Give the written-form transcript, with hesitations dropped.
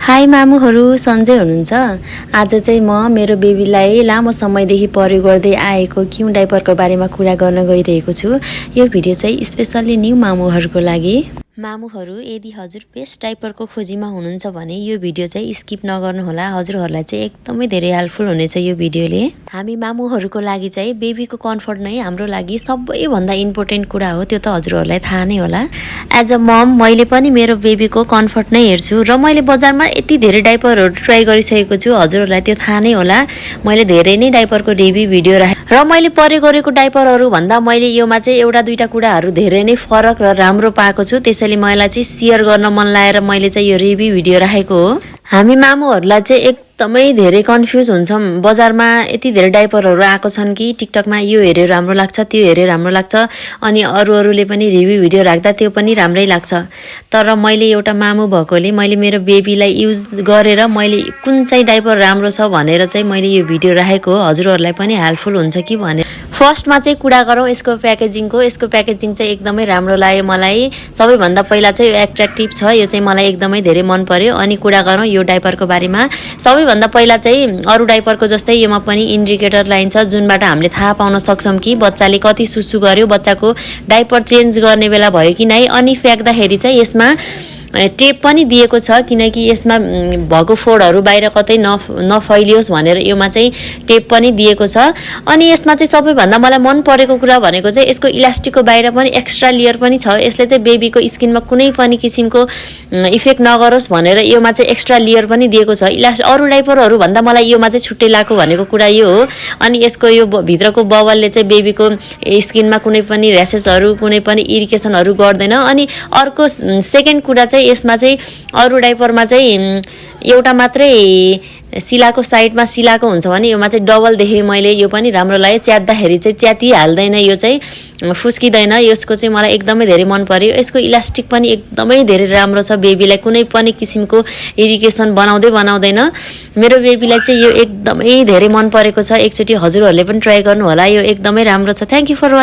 High मामुहरू, सन्चै हुनुहुन्छ? आज चाहिँ म मेरो बेबीलाई लामो समयदेखि प्रयोग गर्दै आएको क्युन डाइपरको बारेमा कुरा गर्न गइरहेको छु। यो भिडियो चाहिँ स्पेसल्ली न्यू मामुहरूको लागि। मामुहरू, यदि हजुर बेस्ट डाइपरको खोजीमा हुनुहुन्छ भने यो भिडियो चाहिँ स्किप नगर्नुहोला। हजुरहरूलाई चाहिँ एकदमै धेरै हेल्पफुल हुनेछ यो भिडियोले। हामी मामुहरूको लागि चाहिँ बेबीको कम्फर्ट नै हाम्रो लागि सबैभन्दा इम्पोर्टेन्ट कुरा हो, त्यो त हजुरहरूलाई थाहा नै होला। एज अ मम मैले पनि मेरो बेबीको कम्फर्ट नै हेर्छु र मैले बजारमा यति धेरै डाइपरहरू ट्राई गरिसकेको छु। हजुरहरूलाई त्यो थाहा नै होला, मैले धेरै नै डाइपरको रिभ्यू भिडियो राखेँ र मैले प्रयोग गरेको डाइपरहरू भन्दा मैले योमा चाहिँ एउटा दुईटा कुराहरू धेरै नै फरक र राम्रो पाएको छु। त्यसैले मलाई चाहिँ सेयर गर्न मन लागेर मैले चाहिँ यो रिभ्यू भिडियो राखेको हो। हामी मामुहरूलाई चाहिँ एकदमै धेरै कन्फ्युज हुन्छौँ। बजारमा यति धेरै डाइपरहरू आएको छन् कि टिकटकमा यो हेरेर राम्रो लाग्छ, त्यो हेरेर राम्रो लाग्छ, अनि अरूले पनि रिभ्यू भिडियो राख्दा त्यो पनि राम्रै लाग्छ। तर मैले एउटा मामु भएकोले मैले मेरो बेबीलाई युज गरेर मैले कुन चाहिँ डाइपर राम्रो छ भनेर चाहिँ मैले यो भिडियो राखेको हो। हजुरहरूलाई पनि हेल्पफुल हुन्छ कि भने। फर्स्टमा चाहिँ कुरा गरौँ यसको प्याकेजिङको। यसको प्याकेजिङ चाहिँ एकदमै राम्रो लाग्यो मलाई। सबैभन्दा पहिला चाहिँ एट्र्याक्टिभ छ, यो चाहिँ मलाई एकदमै धेरै मन पर्यो। अनि कुरा गरौँ यो डाइपरको बारेमा। सबैभन्दा पहिला चाहिँ अरू डाइपरको जस्तै योमा पनि इन्डिकेटर लाइन छ, जुनबाट हामीले थाहा पाउन सक्छौँ कि बच्चाले कति सुसु गर्यो, बच्चाको डाइपर चेन्ज गर्ने बेला भयो कि नै। अनि फ्याँक्दाखेरि चाहिँ यसमा टेप पनि दिएको छ, किनकि यसमा भएको फोडहरू बाहिर कतै नफैलियोस् भनेर योमा चाहिँ टेप पनि दिएको छ। अनि यसमा चाहिँ सबैभन्दा मलाई मन परेको कुरा भनेको चाहिँ यसको इलास्टिकको बाहिर पनि एक्स्ट्रा लेयर पनि छ। यसले चाहिँ बेबीको स्किनमा कुनै पनि किसिमको इफेक्ट नगरोस् भनेर योमा चाहिँ एक्स्ट्रा लेयर पनि दिएको छ। अरू डाइपरहरू भन्दा मलाई योमा चाहिँ छुट्टै लागेको भनेको कुरा यो हो। अनि यसको यो भित्रको बबलले चाहिँ बेबीको स्किनमा कुनै पनि र्यासेसहरू, कुनै पनि इरिटेसनहरू गर्दैन। अनि अर्को सेकेन्ड कुरा चाहिँ यसमा चाहिँ अरू डाइपरमा चाहिँ एउटा मात्रै सिलाको साइडमा सिलाको हुन्छ भने योमा चाहिँ डबल देखेँ मैले। यो पनि राम्रो लाग्यो। च्यात्दाखेरि चाहिँ च्यातिहाल्दैन, यो चाहिँ फुस्किँदैन। यसको चाहिँ मलाई एकदमै धेरै मन पर्यो। यसको इलास्टिक पनि एकदमै धेरै राम्रो छ, बेबीलाई कुनै पनि किसिमको इरिटेसन बनाउँदैन। मेरो बेबीलाई चाहिँ यो एकदमै धेरै मन परेको छ। एकचोटि हजुरहरूले पनि ट्राई गर्नु होला, यो एकदमै राम्रो छ। Thank you for watching.